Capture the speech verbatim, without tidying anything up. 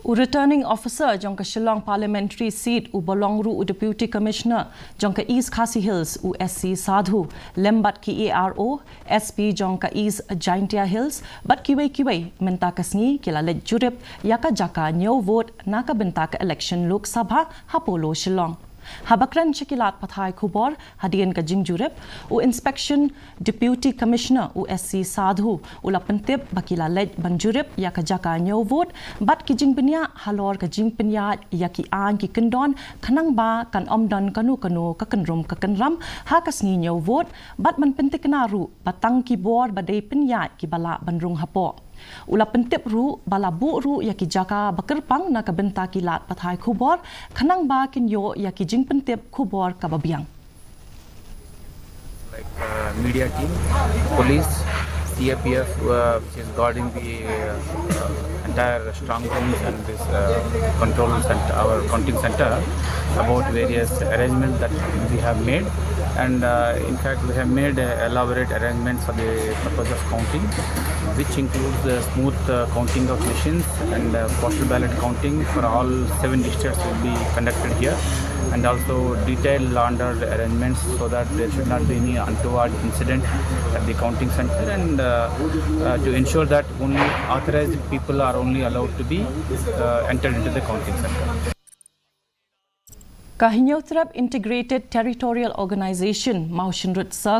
U Returning Officer jong ka Shillong Parliamentary Seat uba long ruh u Deputy Commissioner jong ka East Khasi Hills, u S C Sadhu, lem bad ki A R O, S P jong ka East Jaintia Hills bad kiwei kiwei mynta ka sngi ki la leit jurip ïa ka jaka ñiew vote na ka bynta ka election Lok Sabha ha Polo, Shillong. Haba kren sha ki lad pathai khubor hadien ka jingjurip, u Inspection Deputy Commissioner, u S C Sadhu, u la pyntip ba ki la leit ban jurip ïa ka jaka ñiew vote bad ki jingbynñiah halor ka jingpynïaid ïa ki aiñ ki kyndon khnang ba kan ym don kano kano ka kynrum ka kynram ha ka sngi ñiew vote, bad ban pyntikna ruh ba tang ki bor ba dei pynïaid kiba lah ban rung hapoh. U la pyntip ruh ba la buh ruh ïa ki jaka ba kyrpang na ka bynta ki lad pathai khubor khnang ba kin ïoh ïa ki jingpyntip khubor kaba biang. Like uh, media team, police, C R P F, uh, which is guarding the uh, entire strong rooms and this uh, control center, our counting center, about various arrangements that we have made. And uh, in fact, we have made uh, elaborate arrangements for the purpose of counting, which includes the smooth uh, counting of machines and uh, postal ballot counting for all seven districts will be conducted here. And also detailed law and order arrangements so that there should not be any untoward incident at the counting center, and uh, uh, to ensure that only authorized people are only allowed to be uh, entered into the counting center. Ka Hynñiewtrep Integrated Territorial Organization, Mawshynrut Circle,